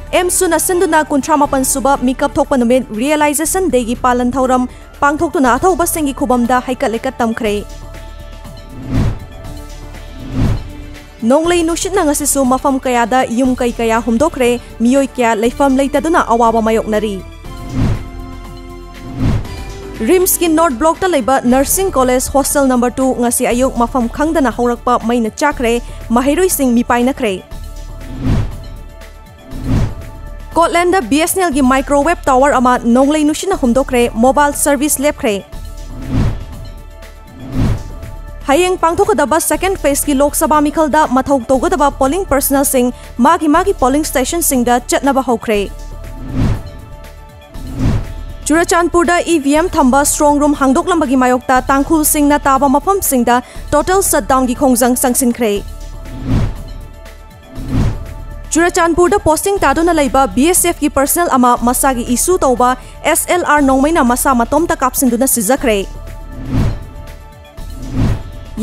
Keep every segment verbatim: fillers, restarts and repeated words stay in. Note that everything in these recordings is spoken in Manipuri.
ꯑꯦꯝꯁꯨꯅ ꯁꯤꯟꯗꯨꯅ ꯀꯨꯟꯊ꯭ꯔꯥ ꯃꯥꯄꯟ ꯁꯨꯕ ꯃꯤꯀꯞ ꯊꯣꯛꯄ ꯅꯨꯃꯤꯠ Realization Dayꯒꯤ ꯄꯥꯂꯟ ꯊꯧꯔꯝ ꯄꯥꯡꯊꯣꯛꯇꯨꯅ ꯑꯊꯧꯕꯁꯤꯡꯒꯤ ꯈꯨꯕꯝꯗ ꯍꯩꯀꯠ ꯂꯩꯀꯠ ꯇꯝꯈ꯭ꯔꯦ꯫ ꯅꯣꯡꯂꯩ ꯅꯨꯡꯁꯤꯠꯅ ꯉꯁꯤꯁꯨ ꯃꯐꯝ ꯀꯌꯥꯗ ꯌꯨꯝ ꯀꯩ ꯀꯌꯥ ꯍꯨꯝꯗꯣꯛꯈ꯭ꯔꯦ, ꯃꯤꯑꯣꯏ ꯀꯌꯥ ꯂꯩꯐꯝ ꯂꯩꯇꯗꯨꯅ ꯑꯋꯥꯕ ꯃꯥꯌꯣꯛꯅꯔꯤ꯫ ꯔꯤꯝꯁꯀꯤ North Blockꯇ ꯂꯩꯕ Nursing College Hostel number two ꯉꯁꯤ ꯑꯌꯨꯛ ꯃꯐꯝ ꯈꯪꯗꯅ ꯍꯧꯔꯛꯄ ꯃꯩꯅ ꯆꯥꯛꯈ꯭ꯔꯦ, ꯃꯍꯩꯔꯣꯏꯁꯤꯡ ꯃꯤꯄꯥꯏꯅꯈ꯭ꯔꯦ꯫ ꯁ꯭ꯀꯣꯠꯂꯦꯟꯗ BSNLꯒꯤ microwave tower ꯑꯃ ꯅꯣꯡꯂꯩ ꯅꯨꯡꯁꯤꯠꯅ ꯍꯨꯝꯗꯣꯛꯈ꯭ꯔꯦ, mobile service ꯂꯦꯞꯈ꯭ꯔꯦ꯫ ꯍꯌꯦꯡ ꯄꯥꯡꯊꯣꯛꯀꯗꯕ second phaseꯀꯤ ꯂꯣꯛ ꯁꯚꯥ ꯃꯤꯈꯜꯗ ꯃꯊꯧ ꯇꯧꯒꯗꯕ polling personnelꯁꯤꯡ ꯃꯥꯒꯤ ꯃꯥꯒꯤ polling stationꯁꯤꯡꯗ ꯆꯠꯅꯕ ꯍꯧꯈ꯭ꯔꯦ꯫ ꯆꯨꯔꯆꯥꯟꯄꯨꯔꯗ EVM ꯊꯝꯕ strong room ꯍꯥꯡꯗꯣꯛꯂꯝꯕꯒꯤ ꯃꯥꯌꯣꯛꯇ ꯇꯥꯡꯈꯨꯜꯁꯤꯡꯅ ꯇꯥꯕ ꯃꯐꯝꯁꯤꯡꯗ total shutdownꯒꯤ ꯈꯣꯡꯖꯪ ꯆꯪꯁꯤꯟꯈ꯭ꯔꯦ꯫ ꯆꯨꯔꯆꯥꯟꯄꯨꯔꯗ posting ꯇꯥꯗꯨꯅ ꯂꯩꯕ BSFꯀꯤ personnel ꯑꯃ ꯃꯁꯥꯒꯤ issue ꯇꯧꯕ SLR ꯅꯣꯡꯃꯩꯅ ꯃꯁꯥ ꯃꯇꯣꯝꯇ ꯀꯥꯞꯁꯤꯟꯗꯨꯅ ꯁꯤꯖꯈ꯭ꯔꯦ꯫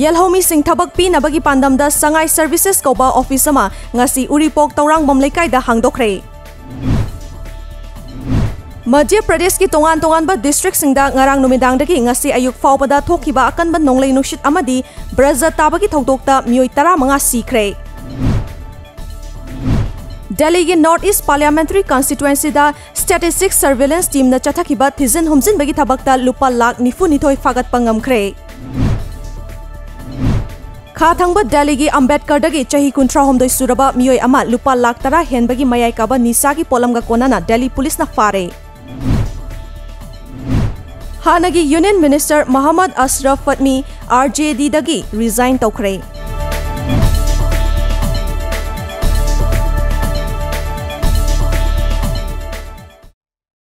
ꯌꯦꯜꯍꯧꯃꯤꯁꯤꯡ ꯊꯕꯛ ꯄꯤꯅꯕꯒꯤ ꯄꯥꯟꯗꯝꯗ ꯁꯉꯥꯏ Services ꯀꯧꯕ office ꯑꯃ ꯉꯁꯤ ꯎꯔꯤꯄꯣꯛ ꯇꯧꯔꯥꯡꯕꯝ ꯂꯩꯀꯥꯏꯗ ꯍꯥꯡꯗꯣꯛꯈ꯭ꯔꯦ꯫ ꯃꯙ꯭ꯌ ꯄ꯭ꯔꯗꯦꯁꯀꯤ ꯇꯣꯉꯥꯟ ꯇꯣꯉꯥꯟꯕ districtꯁꯤꯡꯗ ꯉꯔꯥꯡ ꯅꯨꯃꯤꯗꯥꯡꯗꯒꯤ ꯉꯁꯤ ꯑꯌꯨꯛ ꯐꯥꯎꯕꯗ ꯊꯣꯛꯈꯤꯕ ꯑꯀꯟꯕ ꯅꯣꯡꯂꯩ ꯅꯨꯡꯁꯤꯠ ꯑꯃꯗꯤ ꯕ꯭ꯔꯖ ꯇꯥꯕꯒꯤ ꯊꯧꯗꯣꯛꯇ ꯃꯤꯑꯣꯏ ꯇꯔꯥꯃꯉꯥ ꯁꯤꯈ꯭ꯔꯦ꯫ ꯗꯦꯜꯂꯤꯒꯤ North East Parliamentary Constituencyꯗ Statistic Surveillance Teamꯅ ꯆꯠꯊꯈꯤꯕ ꯊꯤꯖꯤꯟ ꯍꯨꯝꯖꯤꯟꯕꯒꯤ ꯊꯕꯛꯇ ꯂꯨꯄꯥ ꯂꯥꯈ ꯅꯤꯐꯨ ꯅꯤꯊꯣꯏ ꯐꯥꯒꯠꯄ ꯉꯝꯈ꯭ꯔꯦ꯫ ꯈꯥ ꯊꯪꯕ ꯗꯦꯜꯂꯤꯒꯤ ꯑꯝꯕꯦꯗꯀꯔꯗꯒꯤ ꯆꯍꯤ ꯀꯨꯟꯊ꯭ꯔꯥꯍꯨꯝꯗꯣꯏ ꯁꯨꯔꯕ ꯃꯤꯑꯣꯏ ꯑꯃ ꯂꯨꯄꯥ ꯂꯥꯈ ꯇꯔꯥ ꯍꯦꯟꯕꯒꯤ ꯃꯌꯥꯏ ꯀꯥꯕ ꯅꯤꯁꯥꯒꯤ ꯄꯣꯠꯂꯝꯒ ꯀꯣꯟꯅꯅ ꯗꯦꯜꯂꯤ ꯄꯨꯂꯤꯁꯅ ꯐꯥꯔꯦ꯫ ꯍꯥꯟꯅꯒꯤ Union Minister ꯃꯍꯝꯃꯗ ꯑꯁꯔꯐ ꯐꯠꯃꯤ RJDꯗꯒꯤ resign ꯇꯧꯈ꯭ꯔꯦ꯫